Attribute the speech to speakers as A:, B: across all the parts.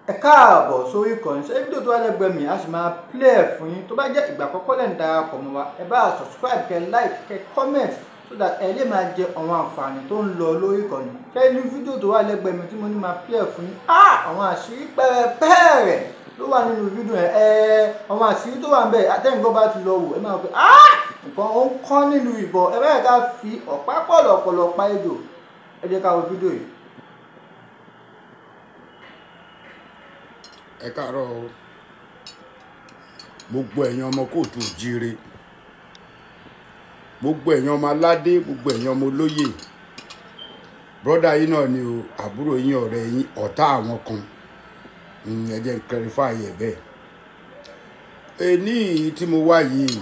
A: Ẹ káàbọ̀ sórí ìkànnì. Ṣé fídíò tó wà lẹ́gbẹ̀ẹ́ mi a sì máa play ẹ̀ fún yín. Tó bá jẹ́ ìgbà àkọ́kọ́ lẹ́ ń darapọ̀ mọ́ wa, ẹ bá subscribe, kẹ́ like, kẹ́ comment so that ẹ lè máa jẹ àwọn àǹfààní tó ń lọ lórí ìkànnì. Ṣé inú fídíò tó wà lẹ́gbẹ̀ẹ́ mi tí mo ní máa play ẹ̀ fún yín, àwọn àṣírí pẹ́rẹpẹ́rẹ ló wà nínú fídíò yẹn. Àwọn àṣírí tó wà níbẹ̀ àtẹ̀yìnbó bá ti lọ wò ẹ máa pè nǹkan ó ń kọ́ nílùú ìbọn. Ẹ bẹ́ẹ̀ ká fi ọ̀pá pọ̀lọ̀pọ̀lọ̀ pa ejò. Ẹ jẹ́ ká wo fídíò yìí.
B: Ẹ káàárọ̀ o, gbogbo ẹ̀yin ọmọ kóòtù òjíire, gbogbo ẹ̀yin ọmọ aládé, gbogbo ẹ̀yin ọmọ olóyè, brọ́dà yín náà ni o, àbúrò yín, ọ̀rẹ́ yín, ọ̀tá àwọn kan. Ẹ jẹ́ n clarify ẹ̀ bẹ́ẹ̀. Èní tí mo wá yìí,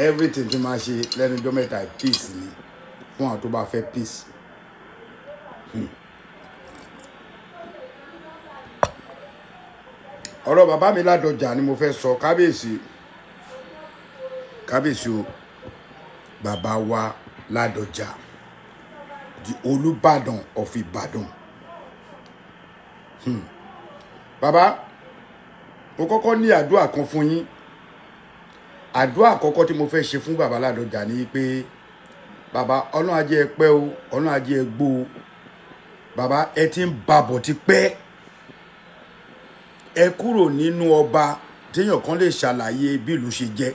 B: everything tí máa ṣe lẹ́nu ọjọ́ mẹ́ta peace ni fún àwọn tó bá fẹ́ peace. Ọ̀rọ̀ bàbá mi Ládọjà ni mo fẹ́ sọ. Kábíyèsí, kábíyèsí o, bàbá wa Ládọjà, the Olúbàdàn of Ìbàdàn. Bàbá, mo kọ́kọ́ ní àdúrà kan fún yín. Àdúrà àkọ́kọ́ tí mo fẹ́ ṣe fún bàbá Ládọjà ni pé bàbá, Ọlọ́run á jẹ́ ẹ pẹ́ o, Ọlọ́run á jẹ́ ẹ gbó o. Bàbá, ẹ ti ń babọ̀ ti pẹ́. Ẹ kúrò nínú ọba téèyàn kan lè ṣàlàyé bí ìlú ṣe jẹ́.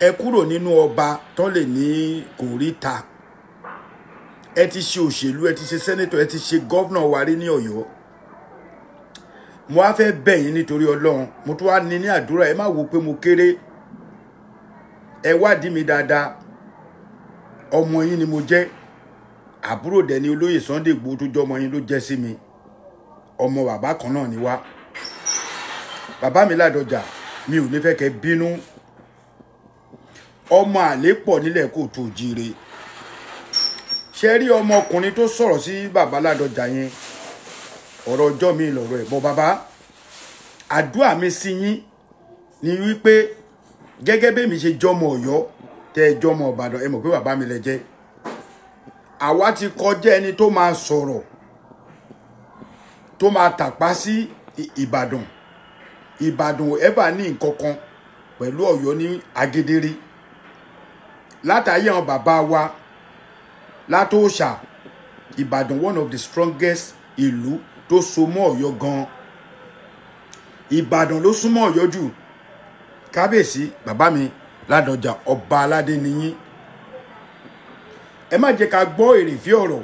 B: Ẹ kúrò nínú ọba tó lè ní kò rí ta. Ẹ ti ṣe òṣèlú, ẹ ti ṣe sẹ́nẹ́tọ̀, ẹ ti ṣe gọ́vnà wa rí ní Ọ̀yọ́. Mo wá fẹ́ bẹ̀ yín nítorí Ọlọ́run. Mo tún wá ní àdúrà, ẹ má wo pé mo kéré. Ẹ wádìí mi dáadáa. Ọmọ yín ni mo jẹ́. Àbúrò dẹ̀ ni olóyè Sunday Igboho tó jẹ́ ọmọ yín ló jẹ́ sí mi. Ọmọ bàbá kan náà ni wá. Bàbá mi Ládọjà, mi ò ní fẹ́ kẹ́ bínú. Ọmọ àlè pọ̀ nílẹ̀ kóòtù òjíire. Ṣé rí ọmọkùnrin tó sọ̀rọ̀ sí bàbá Ládọjà yẹn? Ọ̀rọ̀ ọjọ́ mi lọ̀rọ̀ ẹ̀ bọ̀. Bàbá, àdúrà mi sí yín ni wípé gẹ́gẹ́ bí èmi ṣe jọmọ Ọ̀yọ́, tẹ́ ẹ jọmọ Ìbàdàn, ẹ mọ̀ pé bàbá mi lẹ jẹ́. Àwa ti kọjá ẹni tó máa sọ̀rọ̀ tó máa tàpá sí Ìbàdàn. Ìbàdàn ò ẹ́bà ní nǹkan kan pẹ̀lú Ọ̀yọ́ ní agedere. Látàyè àwọn bàbá wa látòòṣà, Ìbàdàn one of the strongest ìlú tó so mọ́ Ọ̀yọ́ gan. Ìbàdàn ló súnmọ́ Ọ̀yọ́ jù. Kábíyèsí, bàbá mi Ládọjà, ọba aládé ni yín. Ẹ má jẹ́ ká gbọ́ èrèfé ọ̀rọ̀.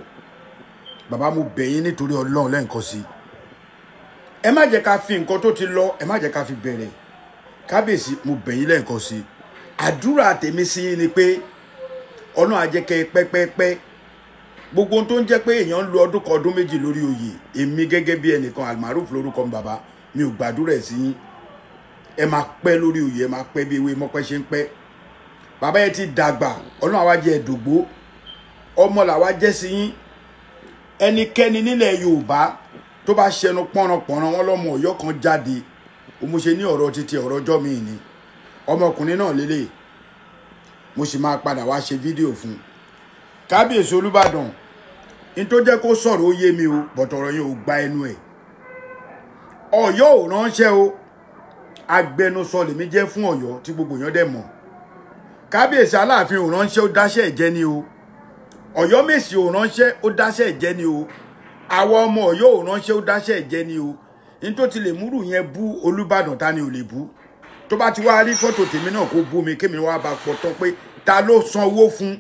B: Bàbá, mo bẹ̀ yín nítorí Ọlọ́run lẹ́ǹkan sí. Ẹ má jẹ́ ká fi nǹkan tó ti lọ, ẹ má jẹ́ ká fi bẹ̀rẹ̀. Kábíyèsí, mo bẹ̀ yín lẹ́ǹkan sí. Àdúrà tèmi sí yín ni pé Ọlọ́run á jẹ́ kẹ́ ẹ pẹ́pẹ́pẹ́. Gbogbo ohun tó ń jẹ́ pé èèyàn ń lo ọdún kan ọdún méjì lórí oyè, èmi gẹ́gẹ́ bí ẹnìkan, Almaroof lórúkọ mi, bàbá mi ò gbàdúrà ẹ̀ sí yín. Ẹ máa pẹ́ lórí oyè, ẹ máa pẹ́ bí ewé mọ́pẹ́ ṣe ń pẹ́. Bàbá, ẹ ti dàgbà, Ọlọ́run á wá jẹ́ ẹ dògbó. Ọmọ làwa jẹ́ sí yín. Ẹnikẹ́ni nílẹ̀ Yorùbá tó bá ṣẹnu pọ́nranpọ̀nran, wọn lọ́mọ Ọ̀yọ́ kan jáde. Mo ṣe ní ọ̀rọ̀ títí ọ̀rọ̀ ọjọ́ mi ni. Ọmọkùnrin náà lélẹ̀. Mo sì máa padà wá ṣe fídíò fún un. Kábíyèsí Olúbàdàn, ní tó jẹ́ kó sọ̀rọ̀ ó yé mi o, bọ̀tọ̀ ọ̀rọ̀ yẹn ò gba ẹnu ẹ̀. Ọ̀yọ́ ò ránṣẹ́ o. Agbẹnusọ lèmi jẹ́ fún Ọ̀yọ́ tí gbogbo èèyàn dẹ̀ mọ̀. Kábíyèsí Aláàfin ò ránṣẹ́, ó dáṣẹ́ ẹ̀jẹ̀ ni o. Ọ̀yọ́ Mèsì ò ránṣẹ́, ó dáṣẹ́ ẹ̀jẹ̀ ni o. Àwa ọmọ Ọ̀yọ́ ò ránṣẹ́, ó dáṣẹ́ ẹ̀jẹ̀ ni o. Ní tó ti lè múrù yẹn bú Olúbàdàn, ta ni ò lè bú? Tó bá ti wá rí fọ́tò tèmi náà kó bú mi, kémi wá bá pọ̀ tán pé ta ló sanwó fún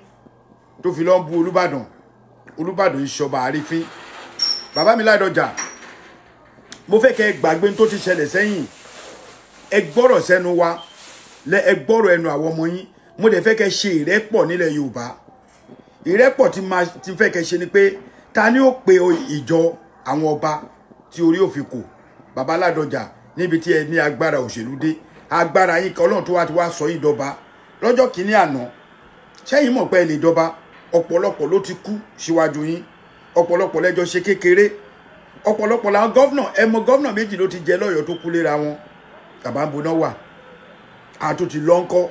B: tó fi lọ́ bú Olúbàdàn. Olúbàdàn ń ṣọba àrífín. Bàbá mi Ládọjà, mo fẹ́ kẹ́ ẹ gbàgbé tó ti ṣẹlẹ̀ sẹ́yìn. Ẹ gbọ́rọ̀ sẹ́nu wa, ẹ gbọ́rọ̀ ẹnu àwọn ọmọ yín. Mo dẹ̀ fẹ́ kẹ́ ṣe ìrẹ́pọ̀ nílẹ̀ Yorùbá. Ìrẹ́pọ̀ tí máa ti fẹ́ kẹ́ ṣe ni pé ta ni ó pe ìjọ àwọn ọba tí orí òfin kò? Bàbá Ládọjà, níbi tí ẹ ní agbára òṣèlú dé, agbára yín kan Ọlọ́run tó wá ti wá sọ yín dọba lọ́jọ́ kìíní àná. Ṣẹ́yìn mọ̀ pé ẹ lè dọba? Ọ̀pọ̀lọpọ̀ ló ti kú síwájú yín. Ọ̀pọ̀lọpọ̀ lẹ́jọ́ ṣe kékeré. Ọ̀pọ̀lọpọ̀ làwọn gọ́vnà, ẹ mọ gọ́vnà méjì ló ti jẹ lọ́yọ̀ọ́ tó kú léra wọn. Bàbá ń boná wà, àtún ti lọ ńkọ́.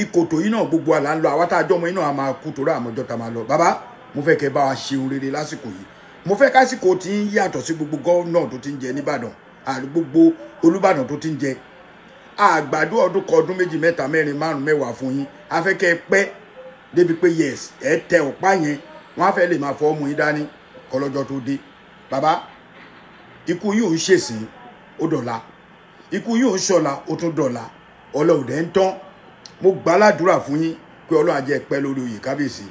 B: Ìkòtò yìí náà gbogbo àlà ń lọ. Àwa tá a jọmọ yìí náà a máa kú torí àmọ́jọ́ ta máa lọ. Bàbá, mo fẹ́ kẹ́ bá wa ṣeun rere lásìkò yìí. Mo fẹ́ kásìkò tí ń yàtọ̀ sí gbogbo gómìnà tó ti ń jẹ nìbàdàn àti gbogbo olùbàdàn tó ti ń jẹ. Àgbàdo ọdún kan, ọdún méjì, mẹ́ta, mẹ́rin, márùn, mẹ́wàá fún yín. A fẹ́ kẹ́ ẹ pẹ́ débi pé yes, ẹ tẹ ọ̀pá yẹn, wọ́n á fẹ́ lè máa fọ́ ọmọ yín dání kọlọ́jọ́ tó dé. Bàbá, ikú yìí ò ń ṣèsìn, ó dọ̀la. Ikú yìí ò ń ṣọ̀la, ó tún dọ̀la. Ọlọ́run dẹ̀ ń tán. Mo gbàládùra fún yín pé Ọlọ́run á jẹ́ pẹ́ lórí oyè kábíyèsí.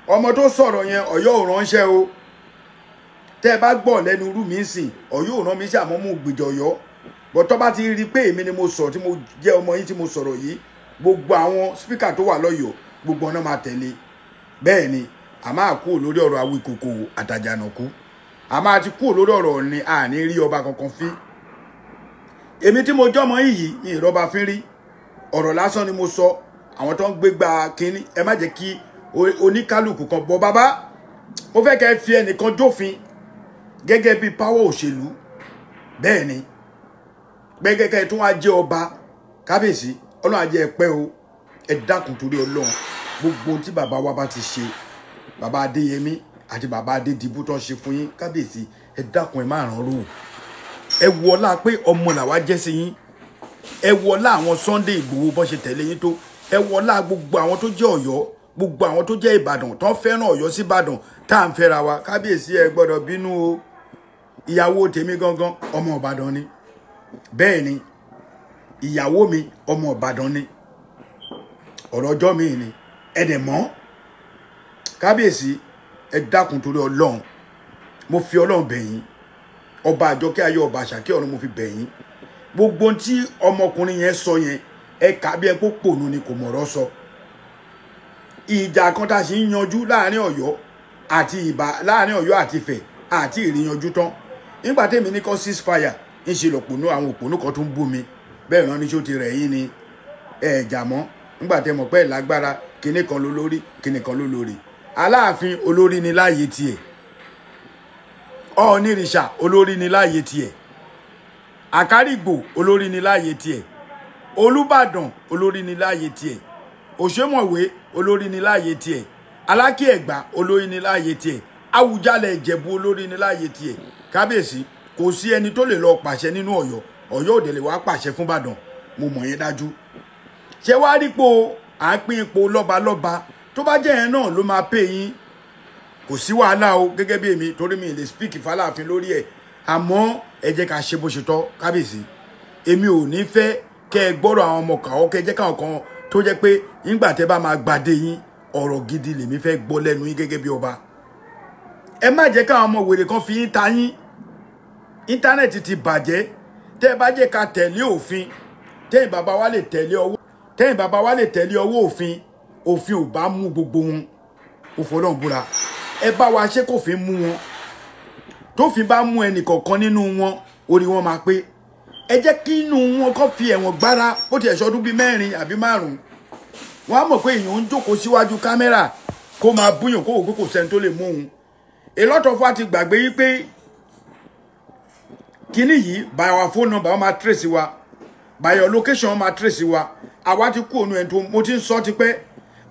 B: Ọmọ tó sọ̀rọ̀ yẹn, Ọ̀yọ́ ò ránṣẹ́ o. Tẹ́ ẹ bá gbọ́ lẹ́nu irú mi sìn, Ọ̀yọ́ ò rán mi sí, àmọ́ mú gbìjọ Ọ̀yọ́. Bọ́tọ́ bá ti rí i pé èmi ni mo sọ̀rọ̀, tí mo jẹ́ ọmọ yín tí mo sọ̀rọ̀ yìí, gbogbo àwọn spíkà tó wà lọ́yọ̀ọ́ gbogbo ọ̀nà máa tẹ̀lé. Bẹ́ẹ̀ ni a máa kúrò lórí ọ̀rọ̀ Awíkòkò àtàjànàkú, a máa ti kúrò lórí ọ̀rọ̀ ni a ní rí ọba kankan fín. Èmi tí mo jọ́mọ yìí mi ìrọba fín rí, ọ̀rọ̀ lásán ni mo sọ. Àwọn tó ń gbégbá kínní, ẹ má jẹ́ kí oníkálukú kan bọ́. Bàbá, mo fẹ́ kẹ́ fi ẹnìkan jófin gẹ́gẹ́ bí power òṣèlú. Bẹ́ẹ̀ ni gbẹ́gẹ́ kẹ́ tó wá jẹ́ ọba kábíyèsí, Ọlọ́run á jẹ́ ẹ pẹ́ o. Ẹ dákun torí Ọlọ́run, gbogbo tí bàbá wa bá ti ṣe, bàbá Adéyẹmí àti bàbá Adédìbú tó ń ṣe fún yín kábíyèsí, ẹ dákun ẹ má ràn rú. Ẹ wọlá pé ọmọ làwa jẹ́ sí yín. Ẹ wọlá àwọn Sunday Ìgbòho bọ́n ṣe tẹ̀lé yín tó. Ẹ wọlá gbogbo àwọn tó jẹ́ Ọ̀yọ́, gbogbo àwọn tó jẹ́ Ìbàdàn tó ń fẹ́ràn Ọ̀yọ́ sí Ìbàdàn tá à ń fẹ́ra wa. Kábíyèsí, ẹ gbọ́dọ̀ bínú o. Ìyàwó tèmi gangan ọmọ Ìbàdàn ni. Bẹ́ẹ̀ ni ìyàwó mi ọmọ Ìbàdàn ni. Ọ̀rọ̀ ọjọ́ mi ni ẹ dẹ̀ mọ́. Kábíyèsí, ẹ dákun torí Ọlọ́run, mo fi Ọlọ́run bẹ̀ yín. Ọba àjọkẹ́ ayé, ọba àṣàkẹ́ ọ̀run, mo fi bẹ̀ yín. Gbogbo tí ọmọkùnrin yẹn sọ yẹn, ẹ kà bí ẹ kó pònú ni, kò mọ̀rọ̀ sọ. Ìjà kan tá a sì ń yanjú láàrin Ọ̀yọ́ àti Ìbà, láàrin Ọ̀yọ́ àti Ifẹ̀, àti ìrìnyanjú tán. Nígbà tèmi ní kọ́ ceasefire, ń ṣe lọ̀pọ̀nú àwọn òpònú kan tó ń bú mi. Bẹ́ẹ̀ rán ní ṣó ti rẹ̀ yín ni ẹ jà mọ́. Nígbà tẹ́ mọ̀ pé ẹ̀ lágbára, kinní kan ló lórí, kinní kan ló lórí. Aláàfin olórí ni láàyè tiẹ̀. Ọ̀ọ́nìrìṣà olórí ni láàyè tiẹ̀. Àkárìgbò olórí ni láàyè tiẹ̀. Olúbàdàn olórí ni láàyè tiẹ̀. Òṣèmọ̀wé olórí ni láàyè tiẹ̀. Alákì Ẹ̀gbá olórí ni láàyè tiẹ̀. Àwùjalẹ̀ Ìjẹ̀bú olórí ni láàyè tiẹ̀. Kábíyèsí, kò sí ẹni tó lè lọ pàṣẹ nínú Ọ̀yọ́. Ọ̀yọ́ òdè lè wá pàṣẹ fún Ìbàdàn, mo mọ̀ yẹn dájú. Ṣé wàá rí po à ń pín ipò lọ́balọ́ba, tó bá jẹ́ yẹn náà ló máa pè yín, kò sí wàhálà o. Gẹ́gẹ́ bí èmi, torí mi lè speak fàlàáfin lórí ẹ̀, àmọ́ ẹ jẹ́ ká ṣe bó ṣe tọ́. Kábíyèsí, èmi ò ní fẹ́ kẹ́ ẹ gbọ́rọ̀ àwọn ọmọ kàwọ́, kẹ́ ẹ jẹ́ káwọn kan tó jẹ́ pé nígbà tẹ́ bá máa gbàdé yín, ọ̀rọ̀ gidi lèmi fẹ́ gbọ́ lẹ́nu yín gẹ́gẹ́ bí ọba. Ẹ má jẹ́ káwọn ọmọ wèrè kan fi yín ta yín. Íńtánẹ́ẹ̀tì ti bàjẹ́. Tẹ́ ẹ bá jẹ́ ká tẹ̀lé òfin, tẹ́yìn bàbá wa lè tẹ̀lé ọwọ́, tẹ́yìn bàbá wa lè tẹ̀lé ọwọ́ òfin, òfin ò bá mú gbogbo wọn. Ó fọlọ́run búra, ẹ bá wa ṣe kófin mú wọn. Tófin bá mú ẹnì kọ̀ọ̀kan nínú wọn, orí wọn máa pé. Ẹ jẹ́ kí inú wọn kọ́ fi ẹ̀wọ̀n gbára, ó ti ẹ̀ṣọ́ ọdún bíi mẹ́rin àbí márùn-ún. Wọ́n á mọ̀ pé èèyàn ń jókòó síwájú kámẹ́rà kó máa búyàn, kó wò pé kò sẹ́ni tó lè mú òun. A lot of wa ti gbàgbé yí pé kíní yìí, by our phone number wọ́n máa trace wa, by your location wọ́n máa trace wa. Àwa ti kú òun ẹ̀ tó mo ti ń sọ tipẹ́,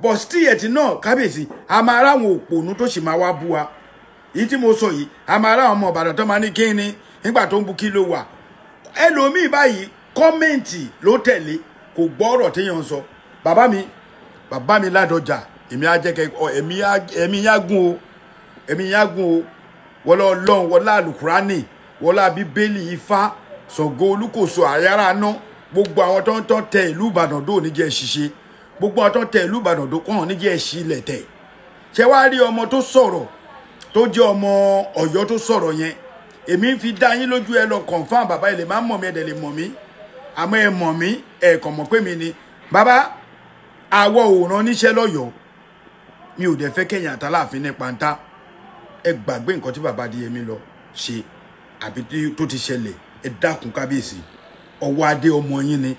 B: but still yet náà kábíyèsí, a máa ráwọn òpònú tó sì máa wá bú wa. Èyí tí mo sọ yìí, a máa ráwọn ọmọ Ìbàdàn tó máa ní kíni nígbà tó ń bu kí ló wà. Ẹlòmíì báyìí kọ́mẹ̀ǹtì ló tẹ̀lé, kò gbọ́ ọ̀rọ̀ téèyàn ń sọ. Bàbá mi, bàbá mi Ládọjà, èmi á jẹ́ kẹ́ ẹ̀mí yá gùn o, ẹ̀mí yá gùn o. Wọlé Ọlọ́run, wọlé àlùkùránì, wọlé bíbélì, Ifá, Ṣàngó, Olúkòso, àyàrá ná, gbogbo àwọn tó ń tọ́ tẹ ìlú Ìbàdàn dó ní jẹ́ ṣiṣẹ́, gbogbo àwọn tó ń tẹ ìlú Ìbàdàn dó kàn ní jẹ́ ṣi ilẹ̀ tẹ̀. Ṣé wàá rí ọmọ tó sọ̀rọ̀ tó jẹ́ ọmọ Ọ̀yọ́ tó sọ̀rọ̀ yẹn, èmi ń fi dá yín lójú, ẹ lọ confirm. Bàbá, ẹ lè má mọ̀ mí, ẹ dẹ̀ lè mọ̀ mí, àmọ́ ẹ mọ̀ mí, ẹ kàn mọ̀ pé mi ni bàbá. Àwọ̀ òòràn níṣẹ́ lọ́yọ̀ọ́, mi ò dẹ̀ fẹ́ kẹ́yìn àtàláàfin ní pàǹtá. Ẹ gbàgbé nǹkan tí bàbá Adéyẹmí lọ ṣe àbí tó ti ṣẹlẹ̀. Ẹ dákun kábíyèsí, ọwọ́ adé ọmọ yín ni.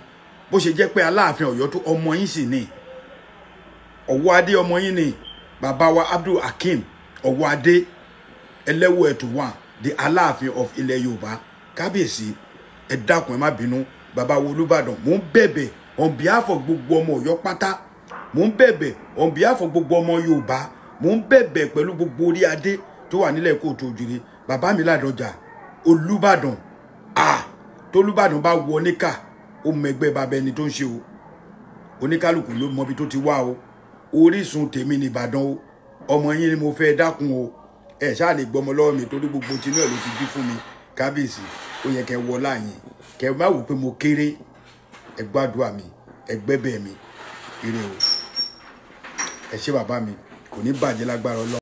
B: Bó ṣe jẹ́ pé Aláàfin Ọ̀yọ́ tó ọmọ yín sì ni, ọwọ́ adé ọmọ yín ni. Bàbá wa Abdul Hakeem ọwọ́ adé ẹlẹ́wọ̀ ẹ̀tù wà, the Aláàfin of ilẹ̀ Yorùbá. Kábíyèsí, ẹ dákun, ẹ má bínú. Bàbá wo Olúbàdàn, mò ń bẹ̀bẹ̀ on behalf of gbogbo ọmọ Ọ̀yọ́ pátá, mò ń bẹ̀bẹ̀ on behalf of gbogbo ọmọ Yorùbá, mò ń bẹ̀bẹ̀ pẹ̀lú gbogbo orí adé tó tó wà nílẹ̀ kóòtù òjìrì, bàbá mi Ládọjà Olúbàdàn, tólúbàdàn bá wọ níkà ó mọ ẹgbẹ́ bàbá ẹni tó ń ṣe o. Oníkálukú ló mọbi tó ti wá o. Orísun tèmi ní Ìbàdàn o. Ọmọ yín ni mo fẹ́ dákun o. Ẹ ṣáà lè gbọmọ lọ́wọ́ mi torí gbogbo tinú ẹ̀ ló ti bí fún mi. Kábíyèsí, ó yẹ kẹ́ wọ láàyè, kẹ́ má wò pé mo kéré. Ẹ gbàdúrà mi, ẹ gbẹ́bẹ̀ mi, ire o. Ẹ ṣé bàbá mi, kò ní bàjẹ́ lágbára Ọlọ́run.